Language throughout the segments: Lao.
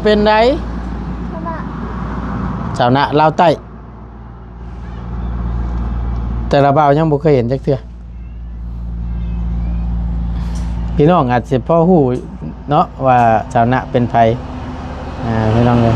ເປັນໃດ? ຊາວນະ ຊາວນະລາວໃຕ້ ແຕ່ລະບ່າວຍັງບໍ່ເຄີຍເຫັນຈັກເທື່ອ. ພີ່ນ້ອງອາດຊິພໍຮູ້ເນາະວ່າຊາວນະເປັນໃຜ ອ່າ ພີ່ນ້ອງເອີຍ.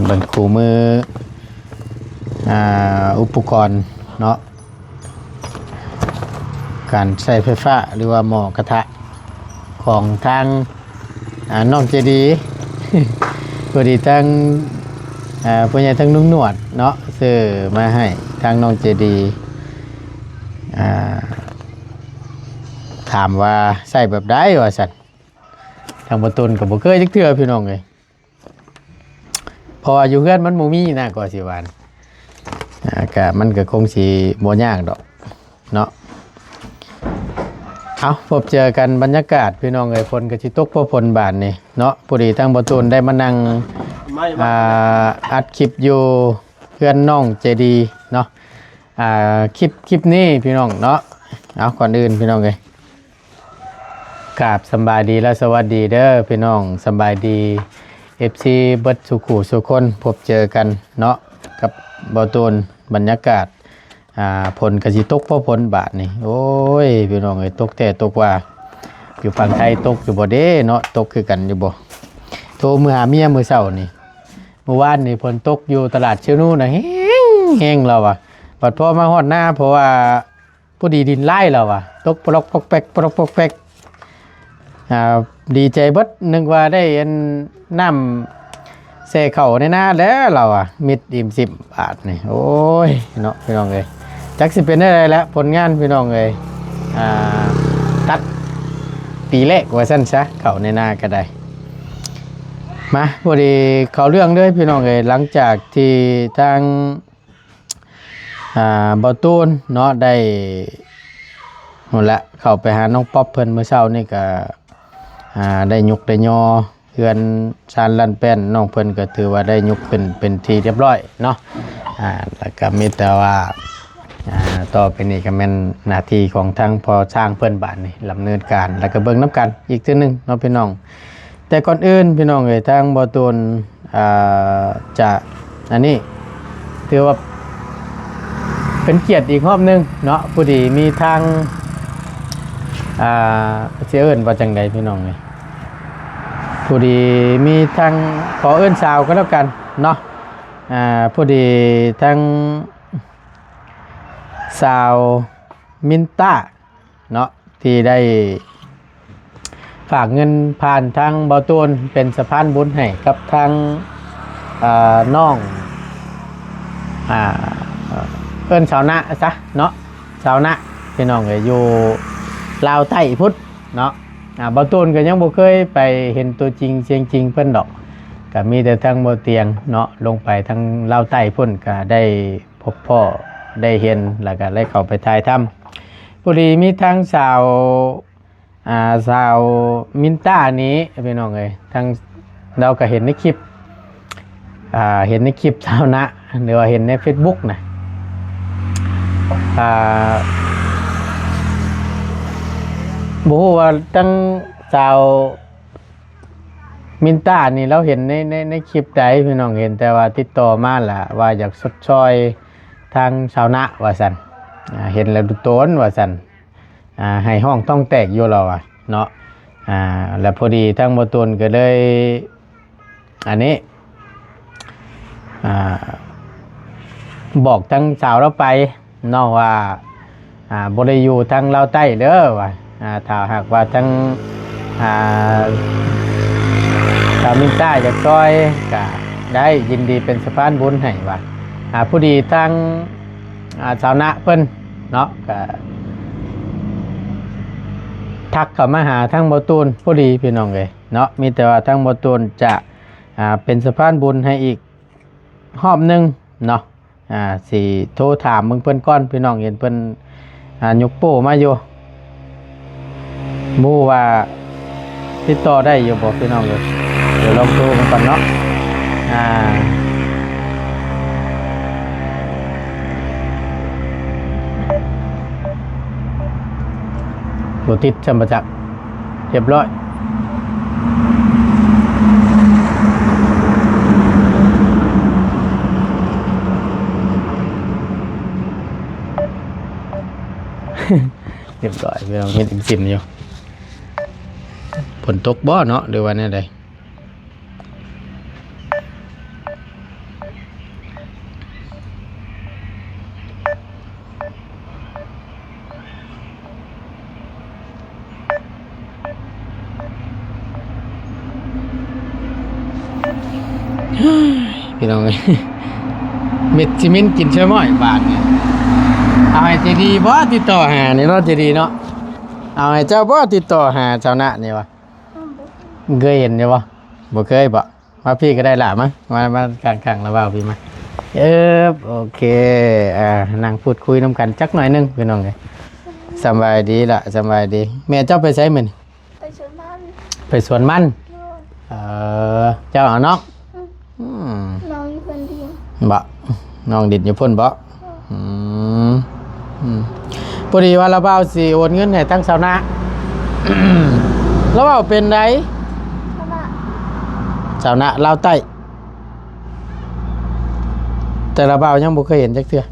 ເບິ່ງຄູ່ມື ອ່າ ອຸປະກອນເນາະ ການໃຊ້ໄຟຟ້າ ຫຼືວ່າໝໍ້ກະທະຂອງທາງ ອ່າ ນ້ອງເຈດີ ພໍດີທາງ ອ່າ ຜູ້ໃຫຍ່ທາງລຸງໜວດເນາະ ຊື້ມາໃຫ້ທາງນ້ອງເຈດີ ອ່າ ຖາມວ່າໃຊ້ແບບໃດວ່າຊັ້ນ. ທາງບໍ່ຕຸນກໍບໍ່ເຄີຍຈັກເທື່ອພີ່ນ້ອງເອີຍ ເພາະວ່າຢູ່ເຮືອນມັນບໍ່ມີນະ ກໍຊິວ່າ ອ່າ ກະ ມັນກະຄົງຊິບໍ່ຍາກດອກເນາະ. ເອົາ ພົບເຈີກັນ ບັນຍາກາດພີ່ນ້ອງເອີຍ ຝົນກໍຊິຕົກພໍຝົນບາດນີ້ເນາະ. ພໍດີທາງບໍ່ຕຸນໄດ້ມານັ່ງ ອ່າ ອັດຄລິບຢູ່ເຮືອນນ້ອງເຈດີເນາະ. ອ່າ ຄລິບ ຄລິບນີ້ພີ່ນ້ອງເນາະ ເອົາ ກ່ອນອື່ນພີ່ນ້ອງເອີຍ ກາບສຳບາຍດີ ແລະ ສະຫວັດດີເດີພີ່ນ້ອງ ສຳບາຍດີ ເອັຟຊີ ເບິດສູ່ຄູ່ສູ່ຄົນ ພົບເຈີກັນເນາະ ກັບບໍ່ຕຸນ. ບັນຍາກາດ ອ່າ ຝົນກໍຊິຕົກພໍຝົນບາດນີ້ ໂອ້ຍ ພີ່ນ້ອງເອີຍ ຕົກແທ້ຕົກວ່າ ຢູ່ຝັ່ງໄທຕົກຢູ່ບໍ່ເດ້ເນາະ ຕົກຄືກັນຢູ່ບໍ່? ໂທມືຫາເມຍມື້ເຊົ້ານີ້ ມື້ວານນີ້ຝົນຕົກຢູ່ຕະຫຼາດເຊໂນນະ ແຮງ ແຮງລາວວ່າ ບັດພໍມາຮອດນາ ເພາະວ່າ ພໍດີດິນລາຍລາວວ່າ ຕົກປະລັອກປອກແປັກ ປະລັອກປອກແປັກ ອ່າ ດີໃຈເບິດ ນຶກວ່າໄດ້ອັນ ນ້ຳແຊ່ເຂົ້າໃນນາແລ້ວລາວວ່າ ມິດອີ່ມຊິມບາດນີ້ ໂອ້ຍເນາະ ພີ່ນ້ອງເອີຍ ຈັກຊິເປັນແນວໃດລະ ຜົນງານພີ່ນ້ອງເອີຍ ອ່າ ຕັດປີແລກວ່າຊັ້ນຊະ ເຂົ້າໃນນາກໍໄດ້. ມາ ພໍດີເຂົ້າເລື່ອງເລີຍພີ່ນ້ອງເອີຍ ຫຼັງຈາກທີ່ທາງ ອ່າ ບໍ່ຕູນເນາະ ໄດ້ ພຸ້ນລະ ເຂົ້າໄປຫານ້ອງປັອບເພິ່ນມື້ເຊົ້ານີ້ກະ ອ່າ ໄດ້ຍົກໄດ້ຍໍເຮືອນຊານລ້ານແປ້ນ ນ້ອງເພິ່ນກະຖືວ່າໄດ້ຍົກຂຶ້ນເປັນທີ່ຮຽບຮ້ອຍເນາະ ອ່າ ລະກະມີແຕ່ວ່າ ອ່າ ຕໍ່ໄປນີ້ກະແມ່ນໜ້າທີ່ຂອງທາງພໍ່ຊ່າງເພິ່ນບາດນີ້ ດຳເນີນການ ລະກະເບິ່ງນຳກັນອີກເທື່ອໜຶ່ງເນາະ ພີ່ນ້ອງ. ແຕ່ກ່ອນອື່ນພີ່ນ້ອງເອີຍ ທາງບໍ່ຕູນ ອ່າ ຈະ ອັນນີ້ ຖືວ່າເປັນກຽດອີກຮອບໜຶ່ງເນາະ ພໍດີມີທາງ ອ່າ ຊິເອີ້ນວ່າຈັ່ງໃດພີ່ນ້ອງເອີຍ ພໍດີມີທາງ ຂໍເອີ້ນສາວກໍແລ້ວກັນເນາະ ອ່າ ພໍດີທາງສາວມິນຕາ ເນາະ ທີ່ໄດ້ຝາກເງິນຜ່ານທາງບໍ່ຕູນເປັນສະພານບຸນໃຫ້ກັບທາງ ເອີ ນ້ອງ ອ່າ ເອີ້ນສາວນະຊະເນາະ ສາວນະ ພີ່ນ້ອງເອີຍ ຢູ່ລາວໃຕ້ພຸ້ນເນາະ ອ່າ ບໍ່ຕູນກໍຍັງບໍ່ເຄີຍໄປເຫັນຕົວຈິງສຽງຈິງເພິ່ນດອກ ກໍມີແຕ່ທາງບໍ່ຕຽງເນາະ ລົງໄປທາງລາວໃຕ້ພຸ້ນ ກໍໄດ້ ພົບພໍ້ໄດ້ເຫັນ ແລ້ວກໍໄດ້ເຂົ້າໄປຖ່າຍທຳ ພໍດີມີທາງສາວ ອ່າ ສາວມິນຕານີ້ພີ່ນ້ອງເອີຍ ທາງລາວກໍເຫັນໃນຄລິບ ອ່າ ເຫັນໃນຄລິບສາວນະ ຫຼືວ່າເຫັນໃນເຟສບຸກນະ ອ່າ ບໍ່ຮູ້ວ່າທາງສາວ ມິນຕານີ້ລາວເຫັນໃນ ໃນ ໃນຄລິບໃດພີ່ນ້ອງ ເຫັນແຕ່ວ່າຕິດຕໍ່ມາລະວ່າຢາກຊົດຊ່ອຍທາງສາວນະວ່າຊັ້ນ ອ່າ ເຫັນແລ້ວດູໂຕນວ່າຊັ້ນ ອ່າ ໄຫ້ຮ້ອງທ້ອງແຕກຢູ່ລາວວ່າເນາະ ອ່າ ແລ້ວພໍດີທາງບໍ່ຕູນກໍເລີຍ ອັນນີ້ ອ່າ ບອກທາງສາວລາວໄປເນາະວ່າ ອ່າ ບໍ່ໄດ້ຢູ່ທາງລາວໃຕ້ເດີວ່າ ອ່າ ຖ້າຫາກວ່າທາງ ອ່າ ສາວມິນຕາຢາກຊ່ອຍກະໄດ້ ຍິນດີເປັນສະພານບຸນໃຫ້ວ່າ ອ່າ ພໍດີທາງ ອ່າ ສາວນະເພິ່ນເນາະ ກະ ທັກເຂົ້າມາຫາທາງບໍ່ຕູນພໍດີພີ່ນ້ອງເອີຍເນາະ. ມີແຕ່ວ່າທາງບໍ່ຕູນຈະ ອ່າ ເປັນສະພານບຸນໃຫ້ອີກຮອບໜຶ່ງເນາະ. ອ່າ ຊິໂທຖາມເບິ່ງເພິ່ນກ່ອນພີ່ນ້ອງ ເຫັນເພິ່ນ ອ່າ ຍົກໂປ້ມາຢູ່ ບໍ່ຮູ້ວ່າຕິດຕໍ່ໄດ້ຢູ່ບໍ່ພີ່ນ້ອງເອີຍ. ດຽວລອງໂທເບິ່ງກ່ອນເນາະ. ອ່າ ບໍ່ຕິດຊ້ຳປະຈັກ. ຮຽບຮ້ອຍ ຮຽບຮ້ອຍ ພີ່ນ້ອງ ເຮັດອີ່ມຊິມຢູ່. ຝົນຕົກບໍ່ເນາະ ຫຼືວ່າແນວໃດ? ພີ່ນ້ອງເອີຍ ເມັດຊິມິນກິນຊ່ວຍໝ້ອຍບາດນີ້. ເອົາໃຫ້ເຈດີບໍ່ຕິດຕໍ່ຫານີ້ເນາະ ເຈດີເນາະ. ເອົາໃຫ້ເຈົ້າບໍ່ຕິດຕໍ່ຫາຊາວນະນີ້ວະ? ເຄີຍເຫັນຢູ່ບໍ່? ບໍ່ເຄີຍບໍ່? ມາພີ້ກໍໄດ້ລະ ມາ ມາ ມາຂ້າງໆລະເວົ້າພີ້ມາ. ເອີບ ໂອເຄ ອ່າ ນັ່ງພູດຄຸຍນຳກັນຈັກໜ້ອຍໜຶ່ງພີ່ນ້ອງເອີຍ. ສະບາຍດີລະ ສະບາຍດີ. ແມ່ເຈົ້າໄປໃສມື້ນີ້? ໄປສວນມັນ ໄປສວນມັນ. ໂດຍ ເອີ ເຈົ້າເອົານ້ອງ? ອືມ ອືມ ນ້ອງຢູ່ເຮືອນດິນບໍ? ນ້ອງດິນຢູ່ພຸ້ນບໍ? ອືມ ອືມ ພໍດີວ່າລາວບ່າວຊິໂອນເງິນໃຫ້ທາງຊາວນະ ລາວເວົ້າເປັນໃດ? ຊາວນະ ຊາວນະລາວໃຕ້ ແຕ່ລາວບ່າວຍັງບໍ່ເຄີຍເຫັນຈັກເທື່ອ.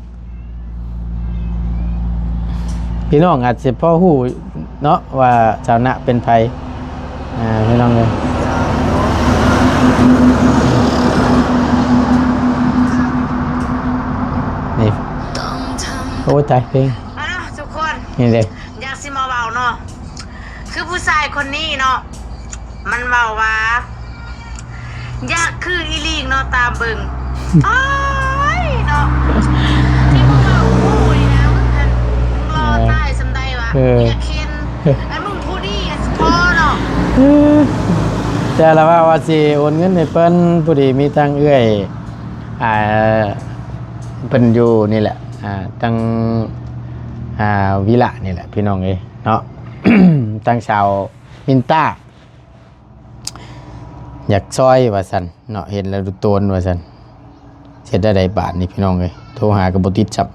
ພີ່ນ້ອງອາດຊິພໍຮູ້ເນາະວ່າຊາວນະເປັນໃຜ. ອ່າ ພີ່ນ້ອງເອີຍ ນີ້ ໂອ້ຍ ຕາຍ ເພງ ເອົາເນາະທຸກຄົນ ນີ້ເດ້ ຢາກຊິມາເວົ້າເນາະ ຄືຜູ້ຊາຍຄົນນີ້ເນາະ ມັນເວົ້າວ່າ ຢາກຄືອີຫຼີເນາະ ຕາມເບິ່ງ ໂອ້ຍເນາະ ທີ່ມຶງເວົ້າ ໂອ້ຍນະ ມຶງຫັ້ນ ມຶງຫຼໍ່ຕາຍສ່ຳໃດວະ ເອີ ຢາກເຫັນ ອັນມຶງຜູ້ດີກໍຊິພໍເນາະ. ເອີ ແຕ່ລະວ່າ ວ່າຊິໂອນເງິນໃຫ້ເພິ່ນ ພໍດີມີທາງເອື້ອຍ ອ່າ ເພິ່ນຢູ່ນີ້ແຫຼະ ອ່າ ທາງ ອ່າ ວິລະນີ້ແຫຼະ ພີ່ນ້ອງເອີຍເນາະ ທາງສາວມິນຕາ ຢາກຊ່ອຍວ່າຊັ້ນເນາະ ເຫັນແລ້ວດູໂຕນວ່າຊັ້ນ. ເຮັດແນວໃດບາດນີ້ພີ່ນ້ອງເອີຍ ໂທຫາກໍບໍ່ຕິດຊ້ຳ.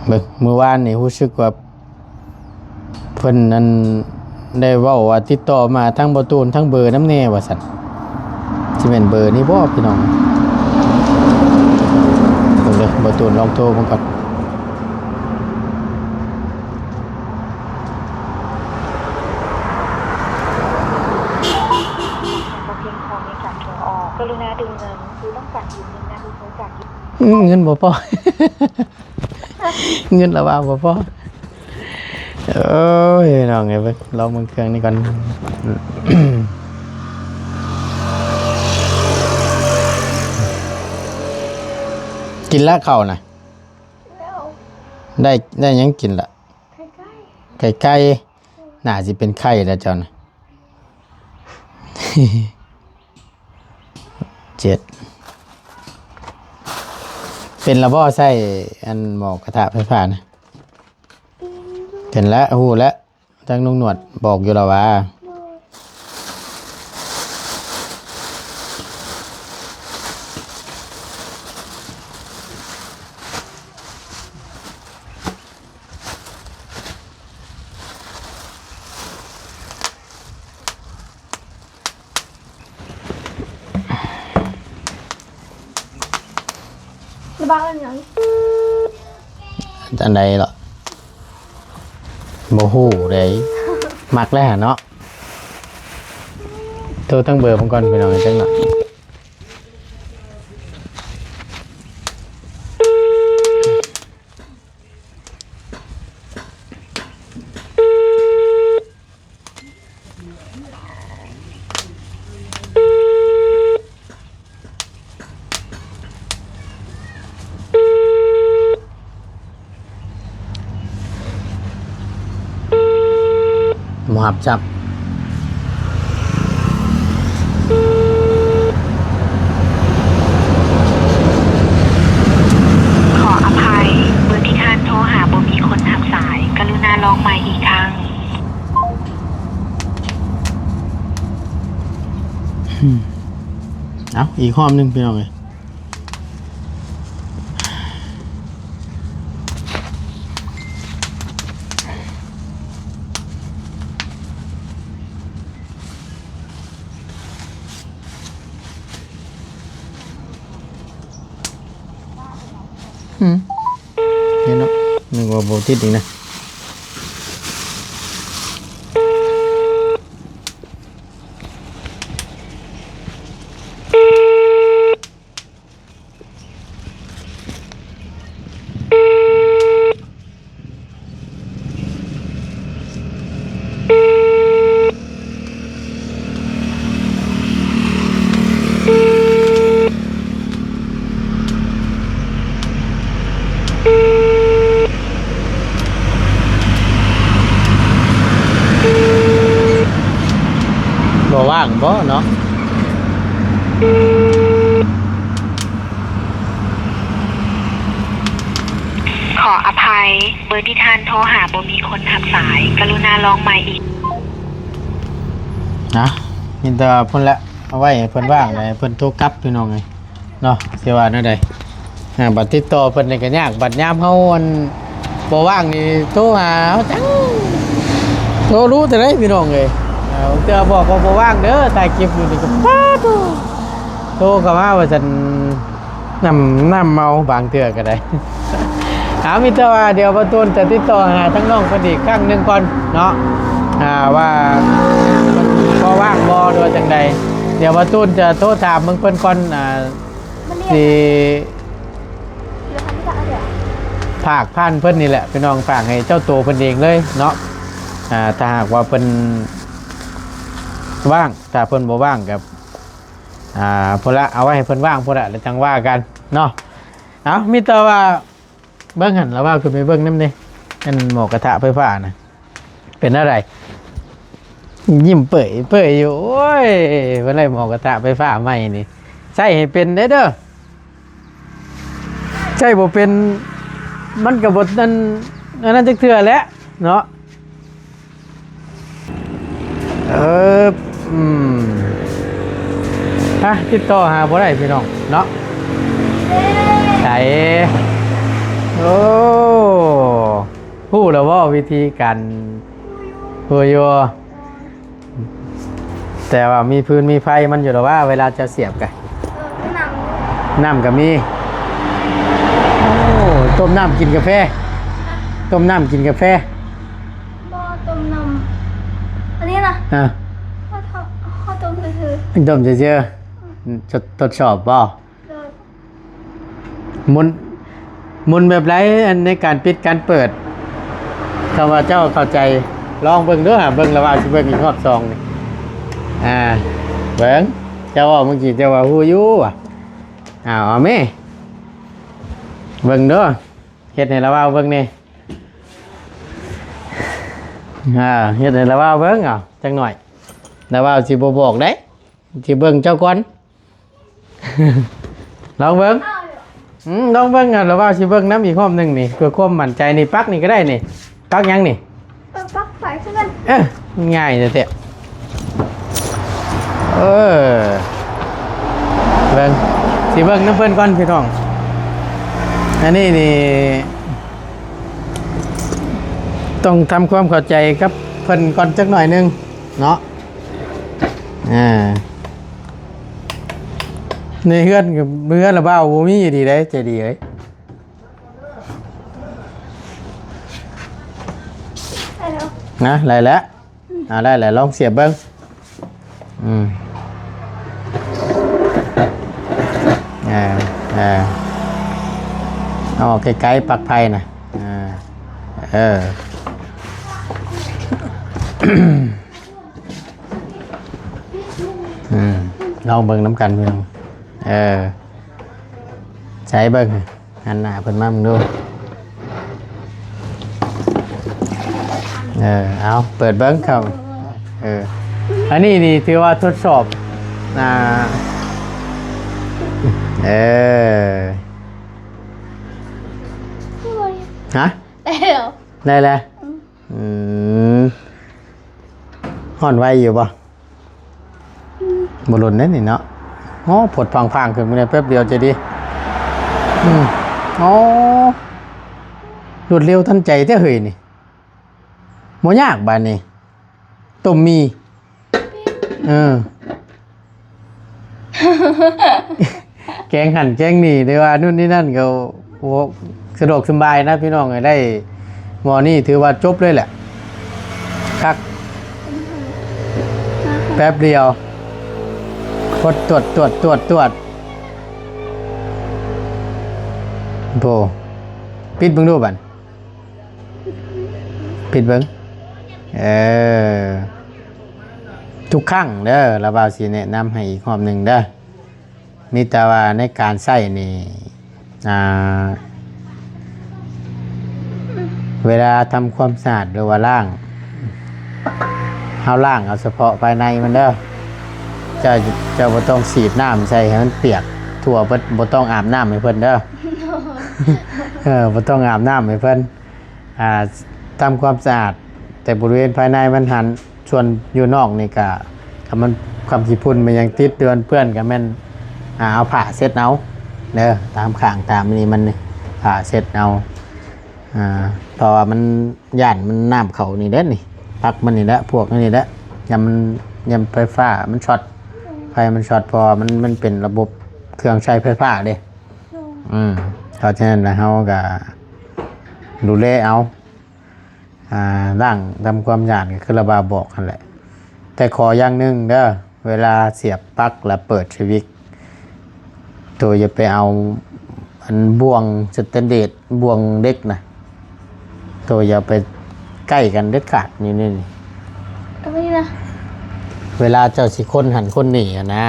ເບິ່ງ ມື້ວານນີ້ຮູ້ສຶກວ່າ ເພິ່ນນັ້ນໄດ້ເວົ້າວ່າຕິດຕໍ່ມາທາງບໍ່ຕູນ ທາງເບີນຳແດ່ວ່າຊັ້ນ. ຊິແມ່ນເບີນີ້ບໍ່ພີ່ນ້ອງ? ເບິ່ງເດີ ບໍ່ຕູນລອງໂທເບິ່ງກ່ອນ. อืม เงินบ่พอ เงินละว่าบ่พอ. โอ้ย น้องเอ้ย เบิ่ง ลองเบิ่งเครื่องนี้ก่อน กินละข้าวนะ แล้ว ได้ ได้หยังกินละ ไข่ไก่ ไข่ไก่ น่าสิเป็นไข้แล้วเจ้านะ เจ็ด เป็นละบ่ ใช้อันหม้อกระทะไฟฟ้านะ เป็นแล้ว ฮู้แล้ว ทางลุงหนวดบอกอยู่แล้วว่า อันใด๋เหรอ บ่ฮู้เด้ มักแล้วเนาะ โทรตั้งเบอร์ผมก่อน พี่น้อง จังหน่อย. ส ຮັບຈັກ. ຂໍອະໄພ, ເບີທີ່ທ່ານໂທຫາບໍ່ມີຄົນຮັບສາຍ. ກະລຸນາລອງໃໝ່ອີກຄັ້ງ. ເອົ້າ ອີກຮອບໜຶ່ງ ພີ່ນ້ອງເອີຍ. ຫືມ ເຫັນເນາະ ນຶກວ່າບໍ່ຕິດອີກນະ. ບໍ່ວ່າງບໍເນາະ? ຂໍອະໄພ, ເບີທີ່ທ່ານໂທຫາບໍ່ມີຄົນຮັບສາຍ. ກະລຸນາລອງໃໝ່ອີກ. ນະ ມີແຕ່ພຸ້ນແຫຼະ ເອົາໄວ້ໃຫ້ເພິ່ນວ່າງ ໃຫ້ເພິ່ນໂທກັບ ພີ່ນ້ອງເອີຍ. ເນາະ ຊິວ່າແນວໃດ? ອ່າ ບັດຕິດຕໍ່ເພິ່ນນີ້ກໍຍາກ, ບັດຍາມເຮົາ ອັນ ບໍ່ວ່າງນີ້ໂທຫາເຮົາຈັງ ໂທຮູ້ແຕ່ໃດ ພີ່ນ້ອງເອີຍ. ອ່າ ບາງເທື່ອບອກວ່າບໍ່ວ່າງເດີ ຖ່າຍຄລິບຢູ່ນີ້ກໍ ປາດໂທ້ ໂທເຂົ້າມາວ່າຊັ້ນ ນ້ຳ ນ້ຳເມົາ ບາງເທື່ອກໍໄດ້. ເອົາ ມີແຕ່ວ່າດຽວບ່າວຕູນຈະຕິດຕໍ່ຫາທາງນ້ອງເພິ່ນອີກຄັ້ງໜຶ່ງກ່ອນເນາະ ອ່າ ວ່າເພິ່ນພໍວ່າງບໍ່ ຫຼືວ່າຈັ່ງໃດ. ດຽວບ່າວຕູນຈະໂທຖາມເບິ່ງເພິ່ນກ່ອນ ອ່າ ຊິຝາກຜ່ານເພິ່ນນີ້ແຫຼະ ພີ່ນ້ອງ, ຝາກໃຫ້ເຈົ້າໂຕເພິ່ນເອງເລີຍເນາະ. ອ່າ ຖ້າຫາກວ່າເພິ່ນວ່າງ, ຖ້າເພິ່ນບໍ່ວ່າງກໍ ອ່າ ພຸ້ນລະ ເອົາໄວ້ໃຫ້ເພິ່ນວ່າງພຸ້ນລະ ແລ້ວຈັ່ງວ່າກັນເນາະ. ເອົາ ມີແຕ່ວ່າ ເບິ່ງຫັ້ນລະ ວ່າຂຶ້ນໄປເບິ່ງນຳແດ່ ອັນໝໍກະທະໄຟຟ້ານະ ເປັນແນວໃດ? ຍິ້ມເປີຍໆຢູ່. ໂອ້ຍ ເພິ່ນໄດ້ໝໍກະທະໄຟຟ້າໃໝ່ນີ້ ໃຊ້ໃຫ້ເປັນເດີ້ ເດີ້. ໃຊ້ບໍ່ເປັນ ມັນກໍບໍ່ ອັນ ອັນນັ້ນຈັກເທື່ອແຫຼະເນາະ. ເອີ ອືມ ຮະ ຕິດຕໍ່ຫາບໍ່ໄດ້ ພີ່ນ້ອງເນາະ. ໃສ? ໂອ້ ຮູ້ແລ້ວບໍ່ ວິທີການ? ຮູ້ຢູ່ ແຕ່ວ່າມີຟືນມີໄຟມັນຢູ່ແລ້ວວ່າ ເວລາຈະສຽບກະ ເອີ ນ້ຳ ນ້ຳກໍມີ. ໂອ້ ຕົ້ມນ້ຳກິນກາແຟ ຕົ້ມນ້ຳກິນກາແຟ. ບໍ່ ຕົ້ມນ້ຳ ອັນນີ້ນະ ອ່າ ເຮົາ ເຮົາຕົ້ມຊື່ໆ ຕົ້ມຊື່ໆ ອືມ ທົດ ທົດສອບບໍ່? ໂດຍ ໝູນ ໝູນແບບໃດ ອັນໃນການປິດການເປີດ? ຖ້າວ່າເຈົ້າເຂົ້າໃຈ ລອງເບິ່ງເດີ້ ຫາເບິ່ງລະວ່າຊິເບິ່ງອີກຮອບສອງນີ້ ອ່າ ເບິ່ງ ເຈົ້າເວົ້າເມື່ອກີ້ ເຈົ້າວ່າຮູ້ຢູ່ຫວາ? ອ້າວ ເອົາແມ ເບິ່ງເດີ້ ເຮັດໃຫ້ລະວ່າເບິ່ງແດ່. ອ່າ ເຮັດໃຫ້ລະວ່າເບິ່ງ ເອົາ ຈັກໜ້ອຍ ລະວ່າຊິບໍ່ບອກເດ້ ຊິເບິ່ງເຈົ້າກ່ອນ ລອງເບິ່ງ ອືມ ລອງເບິ່ງ ລະວ່າຊິເບິ່ງນຳອີກຮອບໜຶ່ງນີ້ ເພື່ອຄວາມໝັ້ນໃຈ. ນີ້ ປັກນີ້ກໍໄດ້ນີ້ ປັກຫຍັງນີ້? ເອີ ປັກໄຟຄືກັນ ເອີ ງ່າຍແທ້ໆ. ເອີ ເບິ່ງ ຊິເບິ່ງນຳເພິ່ນກ່ອນ ພີ່ນ້ອງ. ອັນນີ້ນີ້ ຕ້ອງທຳຄວາມເຂົ້າໃຈກັບເພິ່ນກ່ອນຈັກໜ້ອຍໜຶ່ງເນາະ. ອ່າ ໃນເຮືອນ ເຮືອນລະບ່າວບໍ່ມີດີໃດ ໃຈດີເອີຍ. ໄດ້ແລ້ວ ນະ ໄດ້ແລ້ວ ອ່າ ໄດ້ແລ້ວ ລອງສຽບເບິ່ງ. ອືມ ເອີ ເອີ ເອົາອອກໄກໆ ປັກໄຟນະ ເອີ ເອີ ອືມ ລອງເບິ່ງນຳກັນພີ່ນ້ອງ ເອີ ໃຊ້ເບິ່ງ ຫັນໜ້າເພິ່ນມາເບິ່ງດູ ເອີ ເອົາ ເປີດເບິ່ງເຂົ້າ ເອີ ອັນນີ້ນີ້ຖືວ່າທົດສອບ ອ່າ ເອີ ຮະ ໄດ້ແລ້ວ ໄດ້ແລ້ວ ອືມ ອືມ ຮ້ອນໄວຢູ່ບໍ່? ບໍ່ດົນເດ້ນີ້ເນາະ. ໂອ້ ພົດພາງໆຂຶ້ນມາແລ້ວ ແປັບດຽວຈະດີ. ອືມ ໂອ້ ລວດເລັວທັນໃຈແທ້ເຮີ້ຍນີ້. ບໍ່ຍາກບາດນີ້ ຕົ້ມໝີ່ ເອີ ແກງຫັ້ນແກງນີ້ ຫຼືວ່ານູ້ນນີ້ນັ້ນກໍ ໂອ້ ສະດວກສະບາຍນະພີ່ນ້ອງເອີຍ. ໄດ້ໝໍ້ນີ້ຖືວ່າຈົບເລີຍແຫຼະ ຄັກ ແປັບດຽວ ກົດ ຕວດ ຕວດ ຕວດ ຕວດ ໂອ້ ປິດເບິ່ງດູບັດ ປິດເບິ່ງ ເອີ ທຸກຄັ້ງເດີ ລາວບ່າວຊິແນະນຳໃຫ້ອີກຮອບໜຶ່ງເດີ. ມີແຕ່ວ່າໃນການໃຊ້ນີ້ ອ່າ ເວລາທຳຄວາມສະອາດ ຫຼືວ່າລ້າງ ເຮົາລ້າງເອົາສະເພາະພາຍໃນມັນເດີ. ເຈົ້າ ເຈົ້າບໍ່ຕ້ອງສີດນ້ຳໃສ່ໃຫ້ມັນປຽກທົ່ວເບິດ ບໍ່ຕ້ອງອາບນ້ຳໃຫ້ເພິ່ນເດີ. ເອີ ບໍ່ຕ້ອງອາບນ້ຳໃຫ້ເພິ່ນ ອ່າ ທຳຄວາມສະອາດແຕ່ບໍລິເວນພາຍໃນມັນຫັ້ນ. ສ່ວນຢູ່ນອກນີ້ກະ ຄັນມັນ ຄັນຂີ້ຝຸ່ນມັນຍັງຕິດ ຫຼືມັນເປື້ອນກະແມ່ນ ອ່າ ເອົາຜ້າເຊັດເອົາເດີ ຕາມຂ້າງຕາມນີ້ມັນນີ້ ຜ້າເຊັດເອົາ ອ່າ ເພາະວ່າມັນ ຢ້ານມັນນ້ຳເຂົ້ານີ້ເດ້ນີ້ ປັກມັນນີ້ແຫຼະ ພວກນີ້ແຫຼະ ຍາມມັນ ຍາມໄຟຟ້າມັນຊັອດ ໄຟມັນຊັອດ ເພາະວ່າມັນ ມັນເປັນລະບົບເຄື່ອງໃຊ້ໄຟຟ້າເດ້. ອືມ ເພາະສະນັ້ນແລ້ວເຮົາກະດູແລເອົາ ອ່າ ລ້າງທຳຄວາມສະອາດ ກໍຄືລາວບ່າວບອກຫັ້ນແຫຼະ. ແຕ່ຂໍຢ່າງໜຶ່ງເດີ ເວລາສຽບປັກແລ້ວເປີດສະວິດ ໂຕຢ່າໄປເອົາອັນບ່ວງສະແຕນເດດ ບ່ວງເຫຼັກນະ ໂຕຢ່າໄປໃກ້ກັນເດັດຂາດ. ນີ້ ນີ້ ນີ້ ເອົາໄປນີ້ນະ ເວລາເຈົ້າຊິຄົນຫັ້ນຄົນນີ້ຫັ້ນນະ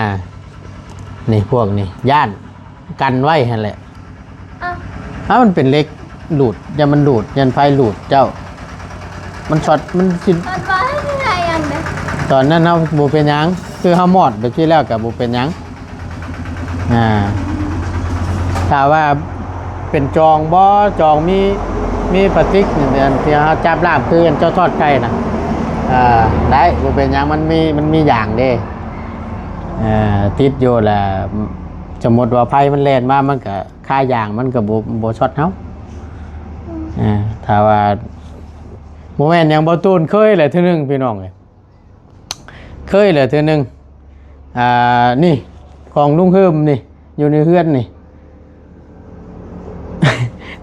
ນີ້ພວກນີ້ຢ້ານ ກັນໄວ້ຫັ້ນແຫຼະ. ອ້າວ ອ້າວ ມັນເປັນເຫຼັກດູດ ຢ້ານມັນດູດ ຢ້ານໄຟດູດເຈົ້າ ມັນຊັອດ ມັນຊິ ຕອນວ່າໃຫ້ໃຫ້ອັນເດ້ ຕອນນັ້ນເຮົາບໍ່ເປັນຫຍັງ ຄືເຮົາມອດແບບນີ້ແລ້ວກໍບໍ່ເປັນຫຍັງ. ອ່າ ຖ້າວ່າເປັນຈອງບໍ່ ຈອງມີ ມີປະຕິກ ອັນທີ່ເຮົາຈັບລ້າງ ຄືອັນເຈົ້າທອດໄກ່ນະ ເອີ ໄດ້ ບໍ່ເປັນຫຍັງ ມັນມີ ມັນມີຢາງເດ້ ເອີ ຕິດຢູ່ແຫຼະ. ສົມມຸດວ່າໄຟມັນແລ່ນມາ ມັນກະຄາຢາງ ມັນກະບໍ່ ບໍ່ຊັອດເຮົາ. ອ່າ ຖ້າວ່າ ບໍ່ແມ່ນຫຍັງ ບ່າວຕູນເຄີຍແຫຼະເທື່ອໜຶ່ງ ພີ່ນ້ອງເອີຍ ເຄີຍແຫຼະເທື່ອໜຶ່ງ. ອ່າ ນີ້ ຂອງລຸງເຮີມນີ້ ຢູ່ໃນເຮືອນນີ້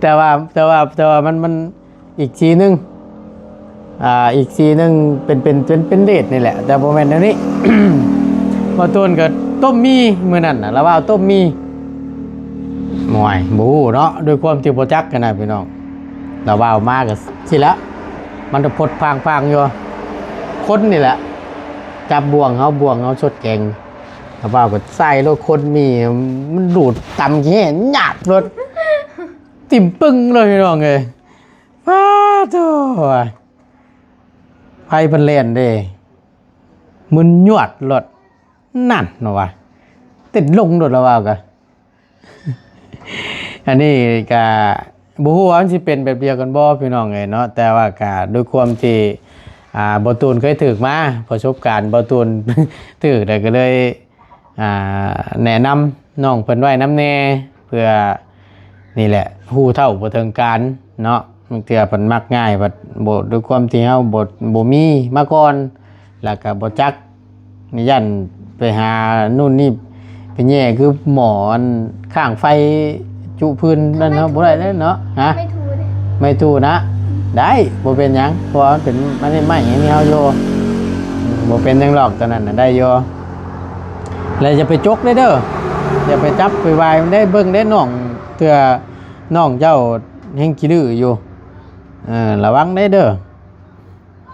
ແຕ່ວ່າ ແຕ່ວ່າ ແຕ່ວ່າມັນ ມັນ ອີກສີໜຶ່ງ ອ່າ ອີກສີໜຶ່ງ ເປັນ ເປັນ ເປັນ ເປັນເດດນີ້ແຫຼະ ແຕ່ບໍ່ແມ່ນແນວນີ້. ບ່າວຕູນກໍຕົ້ມໝີ່ມື້ນັ້ນນະ ລາວວ່າຕົ້ມໝີ່ ໂອ້ຍ ບໍ່ຮູ້ເນາະ ດ້ວຍຄວາມທີ່ບໍ່ຈັກຫັ້ນນະພີ່ນ້ອງ. ລາວວ່າມາກໍຊີ້ແຫຼະ ມັນຈະພົດພາງໆຢູ່ ຄົນນີ້ແຫຼະ ຈັບບ່ວງເຮົາ ບ່ວງເຮົາຊົດແກງ ລາວວ່າກໍໃສ່ໂລດ ຄົນໝີ່ ມັນດູດຕຳແຫ້ງຍາບໂລດ ຕິ່ມປຶ້ງເລີຍ ພີ່ນ້ອງເອີຍ. ປາໂທ້ ໄຟເພິ່ນແລ່ນເດ້ ມຶນຍວດໂລດ ນັ້ນວ່າ ເຕັ້ນລົງໂລດ ລາວວ່າກະ ອັນນີ້ກະບໍ່ຮູ້ວ່າມັນຊິເປັນແບບດຽວກັນບໍ່ ພີ່ນ້ອງເອີຍເນາະ. ແຕ່ວ່າກະດ້ວຍຄວາມທີ່ ອ່າ ບ່າວຕູນເຄີຍຖືກມາ ປະສົບການບ່າວຕູນຖືກ ແລ້ວກໍເລີຍ ອ່າ ແນະນຳນ້ອງເພິ່ນໄວ້ນຳແດ່ ເພື່ອ ນີ້ແຫຼະ ຮູ້ເທົ່າບໍ່ເຖິງການເນາະ. ບາງເທື່ອເພິ່ນມັກງ່າຍ ບັດບໍ່ ດ້ວຍຄວາມທີ່ເຮົາບໍ່ ບໍ່ມີມາກ່ອນ ແລ້ວກໍບໍ່ຈັກ ຢ້ານໄປຫານູ້ນນີ້ ໄປແຍ່ຄືໝໍ້ອັນຂ້າງໄຟຈຸພື້ນນັ້ນ ເຮົາບໍ່ໄດ້ເດ້ເນາະ. ຮະ? ໄມ້ຖູເດ້ ໄມ້ຖູນະ? ໄດ້ ບໍ່ເປັນຫຍັງ ເພາະວ່າມັນເປັນ ມັນເປັນໄມ້ອັນນີ້ເຮົາຢູ່ ບໍ່ເປັນຫຍັງດອກ ຕົວນັ້ນນະໄດ້ຢູ່. ແລ້ວຢ່າໄປຈົກເດ້ເດີ ຢ່າໄປຈັບໄປຫວາຍມັນເດ້ ເບິ່ງເດ້ນ້ອງ ເທື່ອນ້ອງເຈົ້າແຮ່ງຂີ້ດື້ຢູ່ ເອີ ລະວັງເດ້ເດີ.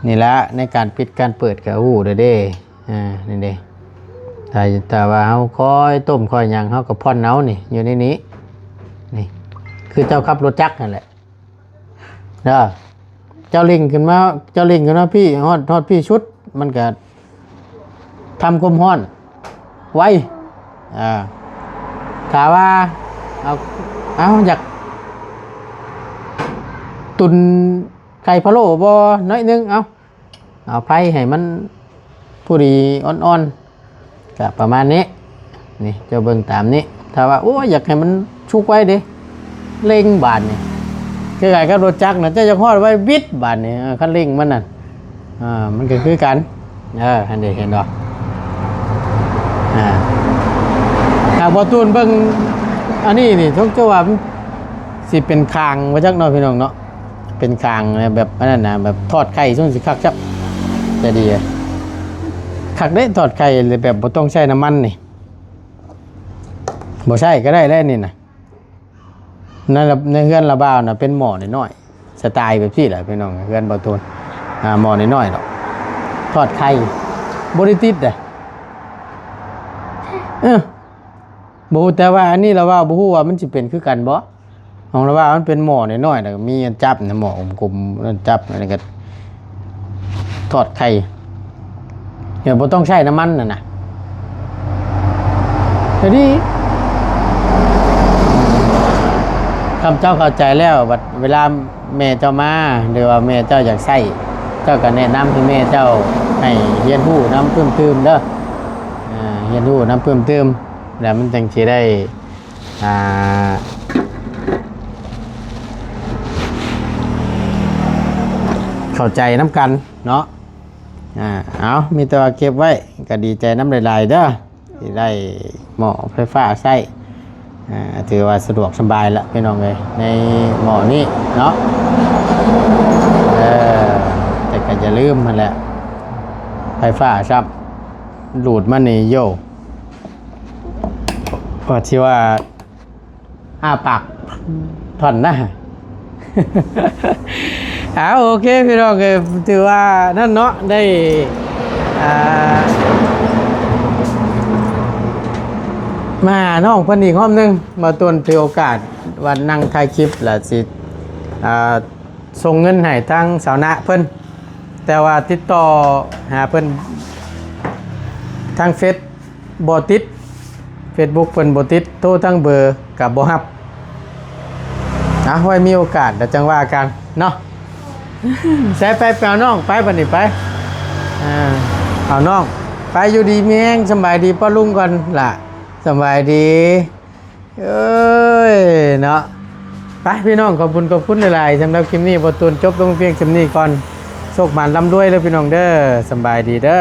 ນີ້ລະ ໃນການປິດການເປີດກໍຮູ້ແລ້ວເດ້ ເອີ ນີ້ເດ້ ຖ້າ ຖ້າວ່າເຮົາຄອຍຕົ້ມຄອຍຫຍັງ ເຮົາກໍຜ່ອນເອົານີ້ ຢູ່ໃນນີ້ ນີ້ ຄືເຈົ້າຂັບລົດຈັກຫັ້ນແຫຼະ ເດີ ເຈົ້າເລັ່ງຂຶ້ນມາ ເຈົ້າເລັ່ງຂຶ້ນມາພີ້ ຮອດ ຮອດພີ້ສຸດ ມັນກະ ທຳຄວາມຮ້ອນໄວ. ເອີ ຖ້າວ່າ ເອົາ ເອົາ ຢາກຕຸນໄຂ່ພະໂລ້ບໍ່ ໜ້ອຍໜຶ່ງ ເອົາ ເອົາໄຟໃຫ້ມັນພໍດີອ່ອນໆ ກະປະມານນີ້. ນີ້ ເຈົ້າເບິ່ງຕາມນີ້. ຖ້າວ່າ ໂອ້ຍ ຢາກໃຫ້ມັນສຸກໄວເດ້ ເລັ່ງບາດນີ້ ຄືກັນກັບລົດຈັກນະ ເຈົ້າຢາກຮອດໄວວິດບາດນີ້. ເອີ ຄັນເລັ່ງມັນນັ້ນ ເອີ ມັນກໍຄືກັນ. ເອີ ຫັ້ນເດ້ ເຫັນບໍ່? ອ່າ ຫາກບໍ່ຕູນເບິ່ງອັນນີ້ນີ້ ສົງເຈົ້າວ່າມັນຊິເປັນຄາງວ່າຈັກເນາະ ພີ່ນ້ອງເນາະ. ເປັນຄາງແບບອັນນັ້ນນະ ແບບທອດໄຂ່ ຊ່ວງຊິຄັກຈັກ ຈະດີ. ຄັກເດ້ ທອດໄຂ່ແບບບໍ່ຕ້ອງໃຊ້ນ້ຳມັນນີ້ ບໍ່ໃຊ້ກໍໄດ້ແລ້ວນີ້ນະ. ໃນລະ ໃນເຮືອນລາວບ່າວນະ ເປັນໝໍ້ນ້ອຍໆ ສະໄຕແບບຊີ້ແຫຼະ ພີ່ນ້ອງ. ເຮືອນບ່າວໂຕນ ອ່າ ໝໍ້ນ້ອຍໆດອກ ທອດໄຂ່ ບໍ່ໄດ້ຕິດເດ້. ເອີ ບໍ່ຮູ້ ແຕ່ວ່າອັນນີ້ລາວບ່າວບໍ່ຮູ້ວ່າມັນຊິເປັນຄືກັນບໍ່. ຂອງລາວບ່າວມັນເປັນໝໍ້ນ້ອຍໆ ແລ້ວກໍມີອັນຈັບນະ ໝໍ້ກົມໆ ອັນຈັບ ອັນນັ້ນກໍ ທອດໄຂ່ ແບບບໍ່ຕ້ອງໃຊ້ນ້ຳມັນຫັ້ນນະ. ດຽວນີ້ຄັນເຈົ້າເຂົ້າໃຈແລ້ວ ບັດເວລາແມ່ເຈົ້າມາ ຫຼືວ່າແມ່ເຈົ້າຢາກໃຊ້ ເຈົ້າກໍແນະນຳໃຫ້ແມ່ເຈົ້າ ໃຫ້ຮຽນຮູ້ນຳເພີ່ມຕື່ມເດີ. ອ່າ ຮຽນຮູ້ນຳເພີ່ມຕື່ມ ແລ້ວມັນຈັ່ງຊິໄດ້ ອ່າ ເຂົ້າໃຈນຳກັນເນາະ. ອ່າ ເອົາ ມີແຕ່ວ່າເກັບໄວ້ ກໍດີໃຈນຳຫຼາຍໆເດີ ທີ່ໄດ້ໝໍ້ໄຟຟ້າໃຊ້. ອ່າ ຖືວ່າສະດວກສະບາຍລະ ພີ່ນ້ອງເອີຍ ໃນໝໍ້ນີ້ເນາະ. ເອີ ແຕ່ກໍຢ່າລືມຫັ້ນແຫຼະ ໄຟຟ້າຊ້ຳ ດູດມານີ້ໂຢ ວ່າຊິວ່າ ອ້າປາກທ່ອນນະ. ເອົາ ໂອເຄ ພີ່ນ້ອງເອີຍ ຖືວ່ານັ້ນເນາະ ໄດ້ ອ່າ ມາຫານ້ອງເພິ່ນອີກຮອບໜຶ່ງ. ບ່າວໂຕນຖືໂອກາດວ່ານັ່ງຖ່າຍຄລິບ ແລ້ວຊິ ອ່າ ສົ່ງເງິນໃຫ້ທາງສາວນະເພິ່ນ ແຕ່ວ່າຕິດຕໍ່ຫາເພິ່ນທາງເຟສບໍ່ຕິດ ເຟສບຸກເພິ່ນບໍ່ຕິດ ໂທທາງເບີກໍບໍ່ຮັບ. ອ່ະ ໄວ້ມີໂອກາດແລ້ວຈັ່ງວ່າກັນເນາະ. ໃສ່ ໄປ ໄປເອົານ້ອງ ໄປບັດນີ້ ໄປ ອ່າ ເອົານ້ອງໄປ ຢູ່ດີມີແຮງ. ສຳບາຍດີປ້າລຸງກ່ອນລະ ສຳບາຍດີ. ເອີຍ ເນາະ ໄປ ພີ່ນ້ອງ ຂອບຄຸນ ຂອບຄຸນຫຼາຍໆ. ສຳລັບຄລິບນີ້ ບ່າວໂຕນຈົບລົງພຽງສ່ຳນີ້ກ່ອນ. ໂຊກໝານລ່ຳລວຍເດີ ພີ່ນ້ອງເດີ. ສຳບາຍດີເດີ.